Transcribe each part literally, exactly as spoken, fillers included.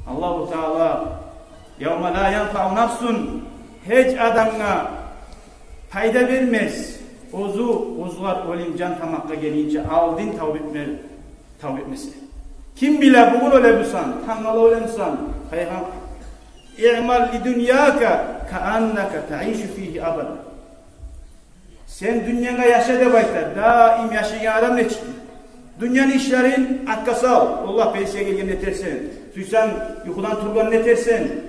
Аллагьу Таала: «Явма ла янфаъу нафсун», гьеч адамгъа пайда бермес, оьзю, оьзюгер оьлюм, жан тамакъгъа гелгинче алдын тавба этме-, тавба этмесе. Ким биле, бугюн оьле бусанг, тангала оьле бусанг, пайхам-, «Иъмал ли дуньяка кааннака таишу фигьи абада». Сен дюньянгъа яша деп айта, даим яшайгъан адам нечик? Дюньяны ишлерин артгъа сал, Аллагь пенсия гелгенде этерсен, сюйсенг юхудан тургъанда этерсен.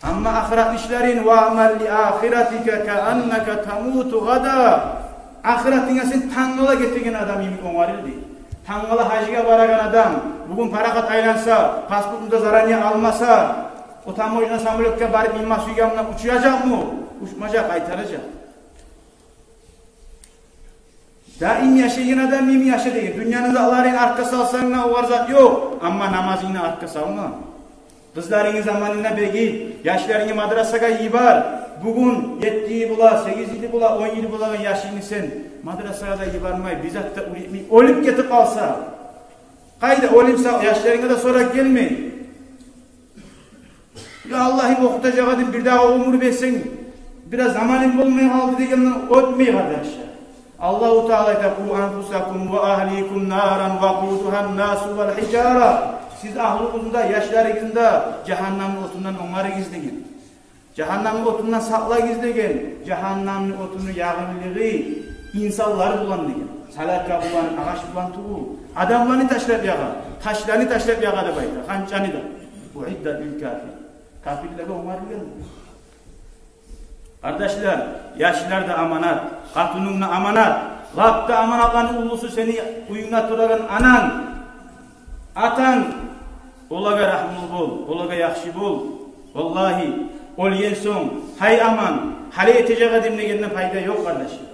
Амма ахыратны ишлерин, «Ваъмал ли ахиратика кааннака тамуту гъада». Ахыратынга сен тангала гетеген адам йимик онгарыл дей. Тангала гьажгъа барагъан адам бугюн парахат айланса, паспортун да заранее алмаса, о таможня самолётгъа барып минме сюйгенде учуражакъмы? Учмажакъ, къайтаражакъ. Даим яшайгъан адам йимик яша деген. Дюньяны затларын артгъа салсанг да, огъар зат ёкъ. Амма намазынгны артгъа салма. Къызларынгны заманында бегит, яшларынгны мадрасагъа йибер. Бугюн етти йыл бола, сегиз йыл бола, он йыл болагъан яшынгны сен мадрасагъа да йибермей, бир зат да уьйретмей, оьлюп гетип къалса, къайда оьлюм са-, яшларынга да соракъ гелмей. Я Аллагьым, охутажакъ эдим, бир дагъы оьмюр берсенг, бираз заманым болмай къалды дегенден оьтмей, къардашлар. Аллагьу Таала айта: «Къу анфусакум ва агьликум наран вакъудугьан насу вал гьижара». Сиз агьлюгюзню де, яшларыгъызны да жагьаннамны отундан онгарыгъыз деген. Жагьаннамны отундан сакълагъыз деген. Жагьаннамны отуну ягъылыгъы инсанлар булан деген. Саляка булан, агъач булан тюгюл. Адамланы ташлап ягъа, ташланы ташлап ягъа деп айта, ханчаны да. Уиддат лил кафир. Капирлеге онгарылгъан. Къардашлар, яшлар да аманат, къатынынг да аманат, лап да аманатланы уллусу сени уьюнгде турагъан ананг, атанг. Олагъа рагьмулу бол, олагъа яхшы бол. Валлагьи, оьлген сонг, гьай аман, гьали этежек эдим дегенден пайда ёкъ, къардашлар.